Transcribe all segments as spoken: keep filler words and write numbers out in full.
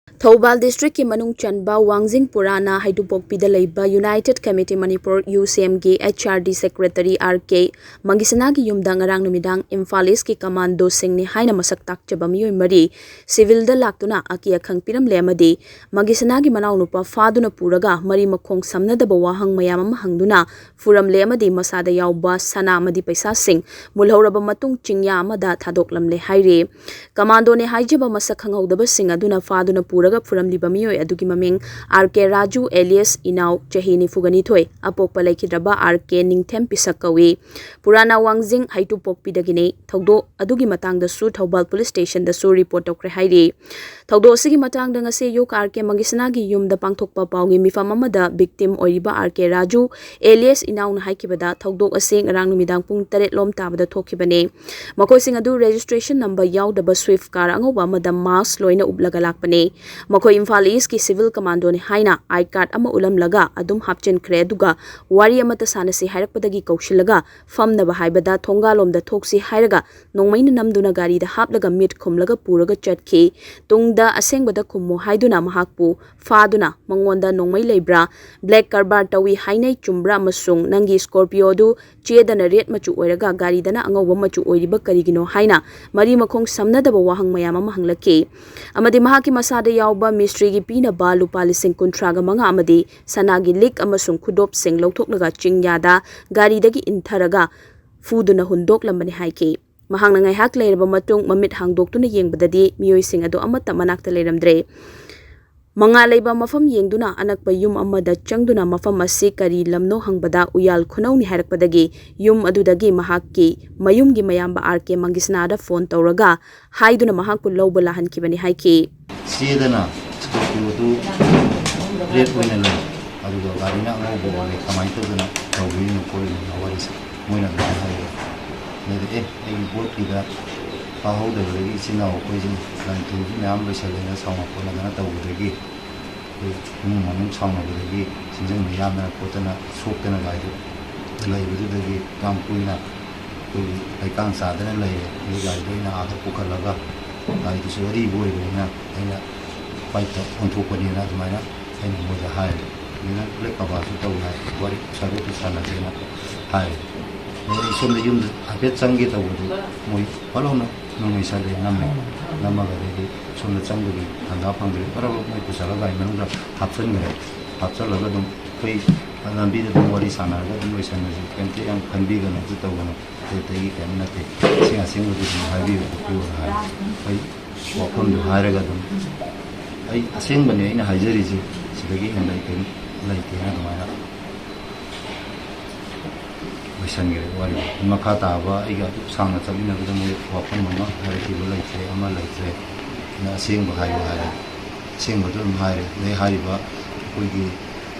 ꯊꯧꯕꯥꯜ ꯗꯤꯁꯇ꯭ꯔꯤꯛꯀꯤ ꯃꯅꯨꯡ ꯆꯟꯕ ꯋꯥꯡꯖꯤꯡ ꯄꯨꯔꯥꯅ ꯍꯩꯗꯨꯄꯣꯛꯄꯤꯗ ꯂꯩꯕ United committee Manipur, U C ꯑꯦꯝꯒꯤ H R D secretary R K ꯃꯪꯒꯤꯁꯅꯥꯒꯤ ꯌꯨꯝꯗ ꯉꯔꯥꯡ ꯅꯨꯃꯤꯗꯥꯡ ꯏꯝꯐꯥꯜ ꯏꯁꯀꯤ ꯀꯃꯥꯟꯗꯣꯁꯤꯡꯅꯤ ꯍꯥꯏꯅ ꯃꯁꯛ ꯇꯥꯛꯆꯕ ꯃꯤꯑꯣꯏ ꯃꯔꯤ ꯁꯤꯚꯤꯜꯗ ꯂꯥꯛꯇꯨꯅ ꯑꯀꯤ ꯑꯈꯪ ꯄꯤꯔꯝꯂꯦ ꯑꯃꯗꯤ ꯃꯪꯒꯤꯁꯅꯥꯒꯤ ꯃꯅꯥꯎꯅꯨꯄꯥ ꯐꯥꯗꯨꯅ ꯄꯨꯔꯒ ꯃꯔꯤ ꯃꯈꯣꯡ ꯁꯝꯅꯗꯕ ꯋꯥꯍꯪ ꯃꯌꯥꯝ ꯑꯃ ꯍꯪꯗꯨꯅ ꯐꯨꯔꯝꯂꯦ ꯑꯃꯗꯤ ꯃꯁꯥꯗ ꯌꯥꯎꯕ ꯁꯅꯥ ꯑꯃꯗꯤ ꯄꯩꯁꯥꯁꯤꯡ ꯃꯨꯜꯍꯧꯔꯕ ꯃꯇꯨꯡ ꯆꯤꯡꯌꯥ ꯑꯃꯗ ꯊꯥꯗꯣꯛꯂꯝꯂꯦ ꯍꯥꯏꯔꯤ꯫ ꯀꯃꯥꯟꯗꯣꯅꯦ ꯍꯥꯏꯖꯕ ꯃꯁꯛ ꯈꯪꯍꯧꯗꯕꯁꯤꯡ ꯑꯗꯨꯅ ꯐꯥꯗꯨꯅ ꯄꯨꯔꯒ ꯐꯨꯔꯝꯂꯤꯕ ꯃꯤꯑꯣꯏ ꯑꯗꯨꯒꯤ ꯃꯃꯤꯡ ꯑꯥꯔ ꯀꯦ ꯔꯥꯖꯨ alias ꯏꯅꯥꯎ, ꯆꯍꯤ ꯅꯤꯐꯨꯒ ꯅꯤꯊꯣꯏ, ꯑꯄꯣꯛꯄ ꯂꯩꯈꯤꯗ꯭ꯔꯕ ꯑꯥꯔ ꯀꯦ ꯅꯤꯡꯊꯦꯝ ꯄꯤꯁꯛ ꯀꯧꯏ꯫ ꯄꯨꯔꯥꯅ ꯋꯥꯡꯖꯤꯡ ꯍꯩꯇꯨꯄꯣꯛꯄꯤꯗꯒꯤꯅꯤ꯫ ꯊꯧꯗꯣꯛ ꯑꯗꯨꯒꯤ ꯃꯇꯥꯡꯗꯁꯨ ꯊꯧꯕꯥꯜ ꯄꯨꯂꯤꯁ ꯁ꯭ꯇꯦꯁꯟꯗꯁꯨ ꯔꯤꯄꯣꯔꯠ ꯇꯧꯈ꯭ꯔꯦ ꯍꯥꯏꯔꯤ꯫ ꯊꯧꯗꯣꯛ ꯑꯁꯤꯒꯤ ꯃꯇꯥꯡꯗ ꯉꯁꯤ ꯑꯌꯨꯛ ꯑꯥꯔ ꯀꯦ ꯃꯪꯒꯤꯁꯅꯥꯒꯤ ꯌꯨꯝꯗ ꯄꯥꯡꯊꯣꯛꯄ ꯄꯥꯎꯒꯤ ꯃꯤꯐꯝ ꯑꯃꯗ ꯚꯤꯛꯇꯤꯝ ꯑꯣꯏꯔꯤꯕ ꯑꯥꯔ ꯀꯦ ꯔꯥꯖꯨ alias ꯏꯅꯥꯎꯅ ꯍꯥꯏꯈꯤꯕꯗ, ꯊꯧꯗꯣꯛ ꯑꯁꯤ ꯉꯔꯥꯡ ꯅꯨꯃꯤꯗꯥꯡ ꯄꯨꯡ ꯇꯔꯦꯠ ꯂꯣꯝ ꯇꯥꯕꯗ ꯊꯣꯛꯈꯤꯕꯅꯤ꯫ ꯃꯈꯣꯏꯁꯤꯡ ꯑꯗꯨ ꯔꯦꯖꯤꯁꯇ꯭ꯔꯦꯁꯟ ꯅꯝꯕꯔ ꯌꯥꯎꯗꯕ ꯁ꯭ꯋꯤꯐ ꯀꯥꯔ ꯑꯉꯧꯕ ꯑꯃꯗ ꯃꯥꯁꯛ ꯂꯣꯏꯅ ꯎꯞꯂꯒ ꯂꯥꯛꯄꯅꯤ꯫ ꯃꯈꯣꯏ ꯏꯝꯐꯥꯜ ꯏꯁꯀꯤ ꯁꯤꯚꯤꯜ ꯀꯃꯥꯟꯗꯣꯅꯤ ꯍꯥꯏꯅ ꯑꯥꯏ ꯀꯥꯔꯗ ꯑꯃ ꯎꯠꯂꯝꯂꯒ ꯑꯗꯨꯝ ꯍꯥꯞꯆꯤꯟꯈ꯭ꯔꯦ, ꯑꯗꯨꯒ ꯋꯥꯔꯤ ꯑꯃꯠꯇ ꯁꯥꯟꯅꯁꯤ ꯍꯥꯏꯔꯛꯄꯗꯒꯤ ꯀꯧꯁꯤꯜꯂꯒ ꯐꯝꯅꯕ ꯍꯥꯏꯕꯗ ꯊꯣꯡꯒꯥꯜꯂꯣꯝꯗ ꯊꯣꯛꯁꯤ ꯍꯥꯏꯔꯒ ꯅꯣꯡꯃꯩꯅ ꯅꯝꯗꯨꯅ ꯒꯥꯔꯤꯗ ꯍꯥꯞꯂꯒ ꯃꯤꯠ ꯈꯨꯝꯂꯒ ꯄꯨꯔꯒ ꯆꯠꯈꯤ꯫ ꯇꯨꯡꯗ ꯑꯁꯦꯡꯕꯗ ꯈꯨꯝꯃꯨ ꯍꯥꯏꯗꯨꯅ ꯃꯍꯥꯛꯄꯨ ꯐꯥꯗꯨꯅ ꯃꯉꯣꯟꯗ ꯅꯣꯡꯃꯩ ꯂꯩꯕ꯭ꯔꯥ, ꯕ꯭ꯂꯦꯛ ꯀꯔꯕꯥꯔ ꯇꯧꯏ ꯍꯥꯏꯅꯩ ꯆꯨꯝꯕ꯭ꯔꯥ ꯑꯃꯁꯨꯡ ꯅꯪꯒꯤ ꯁ꯭ꯀꯣꯔꯄꯤꯌꯣꯗꯨ ꯆꯦꯗꯅ ꯔꯦꯗ ꯃꯆꯨ ꯑꯣꯏꯔꯒ ꯒꯥꯔꯤꯗꯅ ꯑꯉꯧꯕ ꯃꯆꯨ ꯑꯣꯏꯔꯤꯕ ꯀꯔꯤꯒꯤꯅꯣ ꯍꯥꯏꯅ ꯃꯔꯤ ꯃꯈꯣꯡ ꯁꯝꯅꯗꯕ ꯋꯥꯍꯪ ꯃꯌꯥꯝ ꯑꯃ ꯍꯪꯂꯛꯈꯤ꯫ ꯑꯃꯗꯤ ꯃꯍꯥꯛꯀꯤ ꯃꯁꯥꯗ ꯌꯥꯎꯕ ꯃꯤꯁꯇ꯭ꯔꯤꯒꯤ ꯄꯤꯅꯕ ꯂꯨꯄꯥ ꯂꯤꯁꯤꯡ ꯀꯨꯟꯊ꯭ꯔꯥꯒ ꯃꯉꯥ ꯑꯃꯗꯤ ꯁꯅꯥꯒꯤ ꯂꯤꯛ ꯑꯃꯁꯨꯡ ꯈꯨꯗꯣꯞꯁꯤꯡ ꯂꯧꯊꯣꯛꯂꯒ ꯆꯤꯡꯌꯥꯗ ꯒꯥꯔꯤꯗꯒꯤ ꯏꯟꯊꯔꯒ ꯐꯨꯗꯨꯅ ꯍꯨꯟꯗꯣꯛꯂꯝꯕꯅꯤ ꯍꯥꯏꯈꯤ꯫ ꯃꯍꯥꯛꯅ ꯉꯥꯏꯍꯥꯛ ꯂꯩꯔꯕ ꯃꯇꯨꯡ ꯃꯃꯤꯠ ꯍꯥꯡꯗꯣꯛꯇꯨꯅ ꯌꯦꯡꯕꯗꯗꯤ ꯃꯤꯑꯣꯏꯁꯤꯡ ꯑꯗꯨ ꯑꯃꯠꯇ ꯃꯅꯥꯛꯇ ꯂꯩꯔꯝꯗ꯭ꯔꯦ꯫ ꯃꯉꯥꯜ ꯂꯩꯕ ꯃꯐꯝ ꯌꯦꯡꯗꯨꯅ ꯑꯅꯛꯄ ꯌꯨꯝ ꯑꯃꯗ ꯆꯪꯗꯨꯅ ꯃꯐꯝ ꯑꯁꯤ ꯀꯔꯤ ꯂꯝꯅꯣ ꯍꯪꯕꯗ ꯎꯌꯥꯜ ꯈꯨꯅꯧꯅꯤ ꯍꯥꯏꯔꯛꯄꯗꯒꯤ ꯌꯨꯝ ꯑꯗꯨꯗꯒꯤ ꯃꯍꯥꯛꯀꯤ ꯃꯌꯨꯝꯒꯤ ꯃꯌꯥꯝꯕ ꯑꯥꯔ ꯀꯦ ꯃꯪꯒꯤꯁꯅꯥꯗ ꯐꯣꯟ ꯇꯧꯔꯒ ꯍꯥꯏꯗꯨꯅ ꯃꯍꯥꯛꯄꯨ ꯂꯧꯕ ꯂꯥꯛꯍꯟꯈꯤꯕꯅꯤ ꯍꯥꯏꯈꯤ꯫ ꯆꯦꯗꯅ ꯁ꯭ꯀꯣꯔꯄꯤꯌꯣꯗꯨ ꯔꯦꯗ ꯑꯣꯏꯅ ꯂꯩ, ꯑꯗꯨꯒ ꯒꯥꯔꯤꯅ ꯑꯉꯧꯕ ꯑꯣꯜꯂꯦ, ꯀꯃꯥꯏꯅ ꯇꯧꯗꯅ ꯇꯧꯕꯤꯔꯤꯅꯣ ꯈꯣꯠꯂꯤꯅꯣ ꯋꯥꯔꯤꯁꯦ ꯃꯣꯏꯅ ꯑꯗꯨꯃꯥꯏꯅ ꯍꯥꯏꯔꯦ꯫ ꯑꯗꯨꯗꯤ ꯑꯦ, ꯑꯩꯒꯤ ꯄꯣꯠꯀꯤꯗ ꯐꯥꯍꯧꯗꯕꯗꯒꯤ ꯏꯆꯤꯟ ꯏꯅꯥꯎ ꯑꯩꯈꯣꯏꯁꯤ ꯂꯟ ꯊꯨꯝꯁꯨ ꯃꯌꯥꯝ ꯂꯣꯏꯁꯜꯂꯦꯅ ꯁꯥꯎꯅ ꯈꯣꯠꯅꯗꯅ ꯇꯧꯕꯗꯒꯤ ꯑꯩꯈꯣꯏ ꯏꯃꯨꯡ ꯃꯅꯨꯡ ꯁꯥꯎꯅꯕꯗꯒꯤ ꯆꯤꯟꯖꯟꯕ ꯌꯥꯝꯗꯅ ꯈꯣꯠꯇꯅ ꯁꯣꯛꯇꯅ ꯒꯥꯔꯤꯗꯨ ꯂꯩꯕꯗꯨꯗꯒꯤ ꯌꯥꯝ ꯀꯨꯏꯅ ꯑꯩꯈꯣꯏꯒꯤ ꯂꯩꯀꯥꯡ ꯆꯥꯗꯅ ꯂꯩꯔꯦ꯫ ꯑꯗꯩ ꯒꯥꯔꯤꯗꯣ ꯑꯩꯅ ꯑꯥꯗ ꯄꯨꯈꯠꯂꯒ ꯒꯥꯔꯤꯗꯨꯁꯨ ꯑꯔꯤꯕ ꯑꯣꯏꯕꯅꯤꯅ ꯑꯩꯅ ꯐꯥꯏꯠꯇ ꯑꯣꯟꯊꯣꯛꯄꯅꯤꯅ ꯑꯗꯨꯃꯥꯏꯅ ꯑꯩꯅ ꯃꯣꯏꯗ ꯍꯥꯏꯔꯦ꯫ ꯑꯗꯨꯅ ꯕ꯭ꯂꯦꯛ ꯀꯕꯥꯁꯨ ꯇꯧꯏ ꯍꯥꯏ, ꯋꯥꯔꯤ ꯁꯥꯗꯣꯛꯇꯤ ꯁꯥꯟꯅꯁꯦꯅ ꯍꯥꯏꯔꯦ꯫ ꯑꯗꯨ ꯁꯣꯝꯗ ꯌꯨꯝꯗ ꯍꯥꯏꯐꯦꯠ ꯆꯪꯒꯦ ꯇꯧꯕꯗꯨ ꯃꯣꯏ ꯐꯠ ꯂꯥꯎꯅ ꯅꯣꯡꯃꯩ ꯁꯥꯠꯂꯦ, ꯅꯝꯃꯦ꯫ ꯅꯝꯃꯒ ꯑꯗꯩꯗꯤ ꯁꯣꯝꯗ ꯆꯪꯕꯒꯤ ꯇꯥꯟꯖꯥ ꯐꯪꯗ꯭ꯔꯦ꯫ ꯐꯠ ꯂꯥꯎꯅ ꯃꯣꯏ ꯄꯨꯁꯜꯂꯒ ꯒꯥꯔꯤ ꯃꯅꯨꯡꯗ ꯍꯥꯞꯆꯤꯟꯈ꯭ꯔꯦ꯫ ꯍꯥꯞꯆꯤꯜꯂꯒ ꯑꯗꯨꯝ ꯑꯩꯈꯣꯏ ꯂꯝꯕꯤꯗ ꯑꯗꯨꯝ ꯋꯥꯔꯤ ꯁꯥꯟꯅꯔꯒ ꯑꯗꯨꯝ ꯂꯣꯏꯁꯟꯅꯁꯤ, ꯀꯩꯝꯇ ꯌꯥꯝ ꯈꯟꯕꯤꯒꯅꯨ, ꯑꯗꯨ ꯇꯧꯒꯅꯨ, ꯑꯇꯩ ꯑꯇꯩꯒꯤ ꯀꯩꯝ ꯅꯠꯇꯦ, ꯑꯁꯦꯡ ꯑꯁꯦꯡꯕꯗꯨ ꯑꯗꯨꯝ ꯍꯥꯏꯕꯤꯌꯨ ꯈꯣꯠꯄꯤꯌꯨꯅ ꯍꯥꯏ꯫ ꯑꯩ ꯋꯥꯐꯝꯗꯨ ꯍꯥꯏꯔꯒ ꯑꯗꯨꯝ ꯑꯩ ꯑꯁꯦꯡꯕꯅꯦ ꯑꯩꯅ ꯍꯥꯏꯖꯔꯤꯁꯦ, ꯁꯤꯗꯒꯤ ꯍꯦꯟꯕ ꯑꯩ ꯀꯩꯝ ꯂꯩꯇꯦꯅ ꯑꯗꯨꯃꯥꯏꯅ ꯂꯣꯏꯁꯟꯈ꯭ꯔꯦ ꯋꯥꯔꯤ꯫ ꯃꯈꯥ ꯇꯥꯕ ꯑꯩꯒ ꯑꯗꯨꯛ ꯁꯥꯡꯅ ꯆꯠꯃꯤꯟꯅꯕꯗ ꯃꯣꯏ ꯋꯥꯐꯝ ꯑꯃ ꯍꯥꯏꯔꯛꯈꯤꯕ ꯂꯩꯇ꯭ꯔꯦ, ꯑꯃ ꯂꯩꯇ꯭ꯔꯦ꯫ ꯑꯗꯨꯅ ꯑꯁꯦꯡꯕ ꯍꯥꯏꯌꯨ ꯍꯥꯏꯔꯦ꯫ ꯑꯁꯦꯡꯕꯗꯣ ꯑꯗꯨꯝ ꯍꯥꯏꯔꯦ꯫ ꯑꯗꯩ ꯍꯥꯏꯔꯤꯕ ꯑꯩꯈꯣꯏꯒꯤ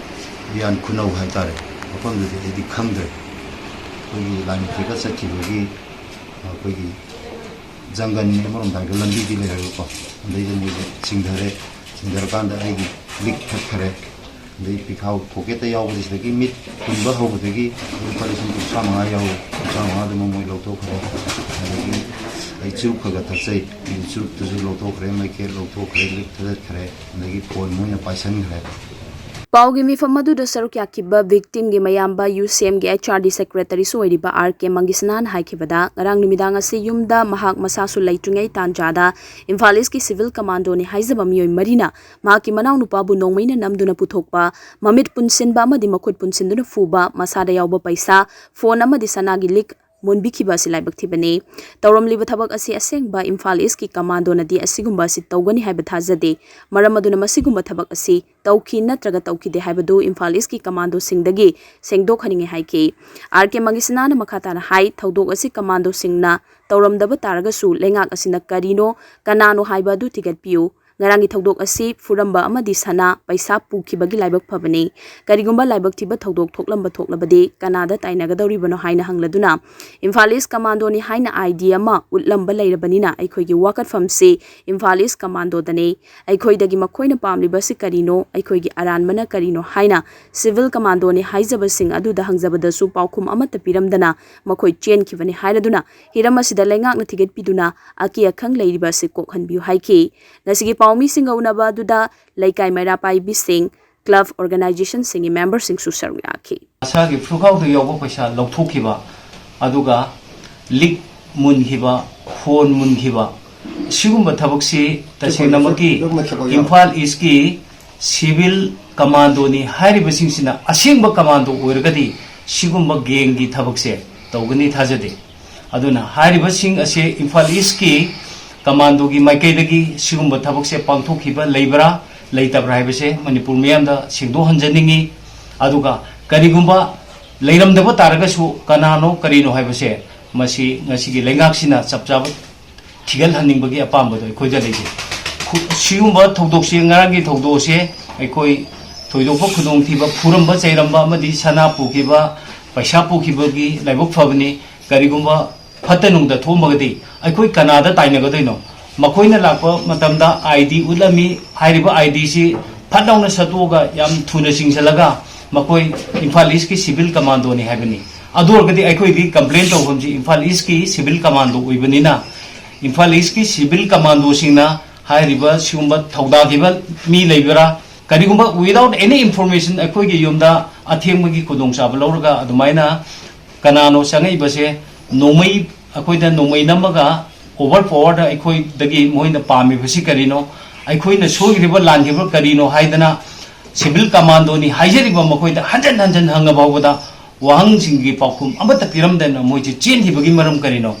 ꯎꯌꯥꯟ ꯈꯨꯅꯧ ꯍꯥꯏꯇꯥꯔꯦ, ꯃꯐꯝꯗꯨꯗꯤ ꯑꯩꯗꯤ ꯈꯪꯗ꯭ꯔꯦ꯫ ꯑꯩꯈꯣꯏꯒꯤ ꯂꯥꯏꯃꯨꯊꯦꯛꯀ ꯆꯠꯈꯤꯕꯒꯤ ꯑꯩꯈꯣꯏꯒꯤ ꯖꯪꯒꯜꯅꯤ ꯑꯃꯔꯣꯝꯗ ꯍꯥꯏꯔꯒ, ꯂꯝꯕꯤꯗꯤ ꯂꯩꯔꯒꯀꯣ꯫ ꯑꯗꯩꯗ ꯃꯣꯏꯁꯦ ꯆꯤꯡꯊꯔꯦ꯫ ꯆꯤꯡꯊꯔꯀꯥꯟꯗ ꯑꯩꯒꯤ ꯂꯤꯛ ꯊꯠꯈꯔꯦ꯫ ꯑꯗꯩ ꯄꯤꯈꯥꯎ ꯄꯣꯀꯦꯠꯇ ꯌꯥꯎꯕꯗꯤ ꯁꯤꯗꯒꯤ ꯃꯤꯠ ꯄꯨꯟꯕ ꯍꯧꯕꯗꯒꯤ ꯂꯨꯄꯥ ꯂꯤꯁꯤꯡ ꯀꯨꯟꯊ꯭ꯔꯥ ꯃꯉꯥ ꯌꯥꯎꯔꯦ꯫ ꯀꯨꯟꯊ꯭ꯔꯥ ꯃꯉꯥꯗꯨꯃ ꯃꯣꯏ ꯂꯧꯊꯣꯛꯈ꯭ꯔꯦ꯫ ꯑꯗꯒꯤ ꯑꯩ ꯆꯨꯔꯨꯞ ꯈꯔ ꯈꯔ ꯊꯛꯆꯩ꯫ ꯑꯗꯨ ꯆꯨꯔꯨꯞꯇꯨꯁꯨ ꯂꯧꯊꯣꯛꯈ꯭ꯔꯦ, ꯃꯩꯈꯦꯠ ꯂꯧꯊꯣꯛꯈ꯭ꯔꯦ, ꯂꯤꯛ ꯊꯗꯠꯈ꯭ꯔꯦ꯫ ꯑꯗꯒꯤ ꯐꯣꯟ ꯃꯣꯏꯅ ꯄꯥꯏꯁꯟꯈ꯭ꯔꯦ꯫ ꯄꯥꯎꯒꯤ ꯃꯤꯐꯝ ꯑꯗꯨꯗ ꯁꯔꯨꯛ ꯌꯥꯈꯤꯕ ꯚꯤꯛꯇꯤꯝꯒꯤ ꯃꯌꯥꯝꯕ ꯌꯨ ꯁꯤ ꯑꯦꯝꯒꯤ ꯑꯦꯆ ꯑꯥꯔ ꯗꯤ ꯁꯦꯀ꯭ꯔꯦꯇꯔꯤꯁꯨ ꯑꯣꯏꯔꯤꯕ ꯑꯥꯔ ꯀꯦ ꯃꯪꯒꯤꯁꯅꯥꯅ ꯍꯥꯏꯈꯤꯕꯗ, ꯉꯔꯥꯡ ꯅꯨꯃꯤꯗꯥꯡ ꯑꯁꯤ ꯌꯨꯝꯗ ꯃꯍꯥꯛ ꯃꯁꯥꯁꯨ ꯂꯩꯇ꯭ꯔꯤꯉꯩ ꯇꯥꯟꯖꯥꯗ ꯏꯝꯐꯥꯜ ꯏꯁꯀꯤ ꯁꯤꯚꯤꯜ ꯀꯃꯥꯟꯗꯣꯅꯤ ꯍꯥꯏꯖꯕ ꯃꯤꯑꯣꯏ ꯃꯔꯤꯅ ꯃꯍꯥꯛꯀꯤ ꯃꯅꯥꯎꯅꯨꯄꯥꯕꯨ ꯅꯣꯡꯃꯩꯅ ꯅꯝꯗꯨꯅ ꯄꯨꯊꯣꯛꯄ, ꯃꯃꯤꯠ ꯄꯨꯟꯁꯤꯟꯕ ꯑꯃꯗꯤ ꯃꯈꯨꯠ ꯄꯨꯟꯁꯤꯟꯗꯨꯅ ꯐꯨꯕ, ꯃꯁꯥꯗ ꯌꯥꯎꯕ ꯄꯩꯁꯥ, ꯐꯣꯟ ꯑꯃꯗꯤ ꯁꯅꯥꯒꯤ ꯂꯤꯛ ꯃꯨꯟꯕꯤꯈꯤꯕ ꯑꯁꯤ ꯂꯥꯏꯕꯛ ꯊꯤꯕꯅꯤ꯫ ꯇꯧꯔꯝꯂꯤꯕ ꯊꯕꯛ ꯑꯁꯤ ꯑꯁꯦꯡꯕ ꯏꯝꯐꯥꯜ ꯏꯁꯀꯤ ꯀꯃꯥꯟꯗꯣꯅꯗꯤ ꯑꯁꯤꯒꯨꯝꯕ ꯑꯁꯤ ꯇꯧꯒꯅꯤ ꯍꯥꯏꯕ ꯊꯥꯖꯗꯦ꯫ ꯃꯔꯝ ꯑꯗꯨꯅ ꯃꯁꯤꯒꯨꯝꯕ ꯊꯕꯛ ꯑꯁꯤ ꯇꯧꯈꯤ ꯅꯠꯇ꯭ꯔꯒ ꯇꯧꯈꯤꯗꯦ ꯍꯥꯏꯕꯗꯨ ꯏꯝꯐꯥꯜ ꯏꯁꯀꯤ ꯀꯃꯥꯟꯗꯣꯁꯤꯡꯗꯒꯤ ꯁꯦꯡꯗꯣꯛꯍꯟꯅꯤꯡꯉꯤ ꯍꯥꯏꯈꯤ꯫ ꯑꯥꯔ ꯀꯦ ꯃꯪꯒꯤꯁꯅꯥꯅ ꯃꯈꯥ ꯇꯥꯅ ꯍꯥꯏ, ꯊꯧꯗꯣꯛ ꯑꯁꯤ ꯀꯃꯥꯟꯗꯣꯁꯤꯡꯅ ꯇꯧꯔꯝꯗꯕ ꯇꯥꯔꯒꯁꯨ ꯂꯩꯉꯥꯛ ꯑꯁꯤꯅ ꯀꯔꯤꯅꯣ, ꯀꯅꯥꯅꯣ ꯍꯥꯏꯕ ꯑꯗꯨ ꯊꯤꯒꯠꯄꯤꯌꯨ꯫ ꯉꯔꯥꯡꯒꯤ ꯊꯧꯗꯣꯛ ꯑꯁꯤ ꯐꯨꯔꯝꯕ ꯑꯃꯗꯤ ꯁꯅꯥ, ꯄꯩꯁꯥ ꯄꯨꯈꯤꯕꯒꯤ ꯂꯥꯏꯕꯛ ꯐꯕꯅꯤ꯫ ꯀꯔꯤꯒꯨꯝꯕ ꯂꯥꯏꯕꯛ ꯊꯤꯕ ꯊꯧꯗꯣꯛ ꯊꯣꯛꯂꯝꯕ ꯊꯣꯛꯂꯕꯗꯤ ꯀꯅꯥꯗ ꯇꯥꯏꯅꯒꯗꯧꯔꯤꯕꯅꯣ ꯍꯥꯏꯅ ꯍꯪꯂꯗꯨꯅ, ꯏꯝꯐꯥꯜ ꯏꯁ ꯀꯃꯥꯟꯗꯣꯅꯤ ꯍꯥꯏꯅ ꯑꯥꯏ ꯗꯤ ꯑꯃ ꯎꯠꯂꯝꯕ ꯂꯩꯔꯕꯅꯤꯅ ꯑꯩꯈꯣꯏꯒꯤ ꯋꯥꯀꯠꯐꯝꯁꯤ ꯏꯝꯐꯥꯜ ꯏꯁ ꯀꯃꯥꯟꯗꯣꯗꯅꯤ꯫ ꯑꯩꯈꯣꯏꯗꯒꯤ ꯃꯈꯣꯏꯅ ꯄꯥꯝꯂꯤꯕꯁꯤ ꯀꯔꯤꯅꯣ, ꯑꯩꯈꯣꯏꯒꯤ ꯑꯔꯥꯟꯕꯅ ꯀꯔꯤꯅꯣ ꯍꯥꯏꯅ ꯁꯤꯚꯤꯜ ꯀꯃꯥꯟꯗꯣꯅꯤ ꯍꯥꯏꯖꯕꯁꯤꯡ ꯑꯗꯨꯗ ꯍꯪꯖꯕꯗꯁꯨ ꯄꯥꯎꯈꯨꯝ ꯑꯃꯠꯇ ꯄꯤꯔꯝꯗꯅ ꯃꯈꯣꯏ ꯆꯦꯟꯈꯤꯕꯅꯤ ꯍꯥꯏꯔꯗꯨꯅ ꯍꯤꯔꯝ ꯑꯁꯤꯗ ꯂꯩꯉꯥꯛꯅ ꯊꯤꯒꯠꯄꯤꯗꯨꯅ ꯑꯀꯤ ꯑꯈꯪ ꯂꯩꯔꯤꯕ ꯑꯁꯤ ꯀꯣꯛꯍꯟꯕꯤꯌꯨ ꯍꯥꯏꯈꯤ꯫ ꯉꯁꯤꯒꯤ ꯄꯥꯎ ꯃꯤꯁꯤꯡꯒ ꯎꯅꯕ ꯑꯗꯨꯗ ꯂꯩꯀꯥꯏ ꯃꯩꯔꯥ ꯄꯥꯏꯕꯤꯁꯤꯡ, ꯀ꯭ꯂꯕ ꯑꯣꯔꯒꯅꯥꯏꯖꯦꯁꯟꯁꯤꯡꯒꯤ ꯃꯦꯝꯕꯔꯁꯤꯡꯁꯨ ꯁꯔꯨꯛ ꯌꯥꯈꯤ꯫ ꯃꯁꯥꯒꯤ ꯐꯨꯔꯨꯈꯥꯎꯗ ꯌꯥꯎꯕ ꯄꯩꯁꯥ ꯂꯧꯊꯣꯛꯈꯤꯕ, ꯑꯗꯨꯒ ꯂꯤꯛ ꯃꯨꯟꯈꯤꯕ, ꯐꯣꯟ ꯃꯨꯟꯈꯤꯕ, ꯁꯤꯒꯨꯝꯕ ꯊꯕꯛꯁꯤ ꯇꯁꯦꯡꯅꯃꯛꯀꯤ ꯏꯝꯐꯥꯜ ꯏꯁꯀꯤ ꯁꯤꯚꯤꯜ ꯀꯃꯥꯟꯗꯣꯅꯤ ꯍꯥꯏꯔꯤꯕꯁꯤꯡꯁꯤꯅ ꯑꯁꯦꯡꯕ ꯀꯃꯥꯟꯗꯣ ꯑꯣꯏꯔꯒꯗꯤ ꯁꯤꯒꯨꯝꯕ ꯒꯦꯡꯒꯤ ꯊꯕꯛꯁꯦ ꯇꯧꯒꯅꯤ ꯊꯥꯖꯗꯦ꯫ ꯑꯗꯨꯅ ꯍꯥꯏꯔꯤꯕꯁꯤꯡ ꯑꯁꯦ ꯏꯝꯐꯥꯜ ꯏꯁꯀꯤ ꯀꯃꯥꯟꯗꯣꯒꯤ ꯃꯥꯏꯀꯩꯗꯒꯤ ꯁꯤꯒꯨꯝꯕ ꯊꯕꯛꯁꯦ ꯄꯥꯡꯊꯣꯛꯈꯤꯕ ꯂꯩꯕ꯭ꯔꯥ ꯂꯩꯇꯕ꯭ꯔꯥ ꯍꯥꯏꯕꯁꯦ ꯃꯅꯤꯄꯨꯔ ꯃꯤꯌꯥꯝꯗ ꯁꯦꯡꯗꯣꯛꯍꯟꯖꯅꯤꯡꯉꯤ꯫ ꯑꯗꯨꯒ ꯀꯔꯤꯒꯨꯝꯕ ꯂꯩꯔꯝꯗꯕ ꯇꯥꯔꯒꯁꯨ ꯀꯅꯥꯅꯣ ꯀꯔꯤꯅꯣ ꯍꯥꯏꯕꯁꯦ ꯃꯁꯤ ꯉꯁꯤꯒꯤ ꯂꯩꯉꯥꯛꯁꯤꯅ ꯆꯞ ꯆꯥꯕ ꯊꯤꯒꯠꯍꯟꯅꯤꯡꯕꯒꯤ ꯑꯄꯥꯝꯕꯗꯣ ꯑꯩꯈꯣꯏꯗ ꯂꯩꯖꯩ꯫ ꯈꯨ-, ꯁꯤꯒꯨꯝꯕ ꯊꯧꯗꯣꯛꯁꯦ, ꯉꯔꯥꯡꯒꯤ ꯊꯧꯗꯣꯛ ꯑꯁꯦ ꯑꯩꯈꯣꯏ ꯊꯣꯏꯗꯣꯛꯄ ꯈꯨꯗꯣꯡꯊꯤꯕ, ꯐꯨꯔꯝꯕ ꯆꯩꯔꯝꯕ ꯑꯃꯗꯤ ꯁꯅꯥ ꯄꯨꯈꯤꯕ, ꯄꯩꯁꯥ ꯄꯨꯈꯤꯕꯒꯤ ꯂꯥꯏꯕꯛ ꯐꯕꯅꯤ꯫ ꯀꯔꯤꯒꯨꯝꯕ ꯐꯠꯇ ꯅꯨꯡꯗ ꯊꯣꯛꯑꯝꯃꯒꯗꯤ ꯑꯩꯈꯣꯏ ꯀꯅꯥꯗ ꯇꯥꯏꯅꯒꯗꯣꯏꯅꯣ? ꯃꯈꯣꯏꯅ ꯂꯥꯛꯄ ꯃꯇꯝꯗ ꯑꯥꯏ ꯗꯤ ꯎꯠꯂꯝꯃꯤ꯫ ꯍꯥꯏꯔꯤꯕ ꯑꯥꯏ ꯗꯤꯁꯤ ꯐꯠ ꯂꯥꯎꯅ ꯁꯠꯇꯣꯛꯑꯒ ꯌꯥꯝ ꯊꯨꯅ ꯆꯤꯡꯁꯤꯜꯂꯒ ꯃꯈꯣꯏ ꯏꯝꯐꯥꯜ ꯏꯁꯀꯤ ꯁꯤꯚꯤꯜ ꯀꯃꯥꯟꯗꯣꯅꯤ ꯍꯥꯏꯕꯅꯤ꯫ ꯑꯗꯨ ꯑꯣꯏꯔꯒꯗꯤ ꯑꯩꯈꯣꯏꯗꯤ ꯀꯝꯄ꯭ꯂꯦꯟ ꯇꯧꯐꯝꯁꯤ ꯏꯝꯐꯥꯜ ꯏꯁꯀꯤ ꯁꯤꯚꯤꯜ ꯀꯃꯥꯟꯗꯣ ꯑꯣꯏꯕꯅꯤꯅ, ꯏꯝꯐꯥꯜ ꯏꯁꯀꯤ ꯁꯤꯚꯤꯜ ꯀꯃꯥꯟꯗꯣꯁꯤꯡꯅ ꯍꯥꯏꯔꯤꯕ ꯁꯤꯒꯨꯝꯕ ꯊꯧꯗꯥꯈꯤꯕ ꯃꯤ ꯂꯩꯕ꯭ꯔꯥ, ꯀꯔꯤꯒꯨꯝꯕ without any information ꯑꯩꯈꯣꯏꯒꯤ ꯌꯨꯝꯗ ꯑꯊꯦꯡꯕꯒꯤ ꯈꯨꯗꯣꯡꯆꯥꯕ ꯂꯧꯔꯒ ꯑꯗꯨꯃꯥꯏꯅ ꯀꯅꯥꯅꯣ ꯆꯪꯉꯛꯏꯕꯁꯦ? ꯅꯣꯡꯃꯩ, ꯑꯩꯈꯣꯏꯗ ꯅꯣꯡꯃꯩ ꯅꯝꯃꯒ ꯑꯣꯚꯔ ꯄꯥꯋꯔꯗ ꯑꯩꯈꯣꯏꯗꯒꯤ ꯃꯣꯏꯅ ꯄꯥꯝꯃꯤꯕꯁꯤ ꯀꯔꯤꯅꯣ? ꯑꯩꯈꯣꯏꯅ ꯁꯣꯏꯈ꯭ꯔꯤꯕ ꯂꯥꯟꯈ꯭ꯔꯤꯕ ꯀꯔꯤꯅꯣ ꯍꯥꯏꯗꯅ ꯁꯤꯚꯤꯜ ꯀꯃꯥꯟꯗꯣꯅꯤ ꯍꯥꯏꯖꯔꯤꯕ ꯃꯈꯣꯏꯗ ꯍꯟꯖꯟ ꯍꯟꯖꯟ ꯍꯪꯉ ꯐꯥꯎꯕꯗ ꯋꯥꯍꯪꯁꯤꯡꯒꯤ ꯄꯥꯎꯈꯨꯝ ꯑꯃꯠꯇ ꯄꯤꯔꯝꯗꯅ ꯃꯣꯏꯁꯦ ꯆꯦꯟꯈꯤꯕꯒꯤ ꯃꯔꯝ ꯀꯔꯤꯅꯣ?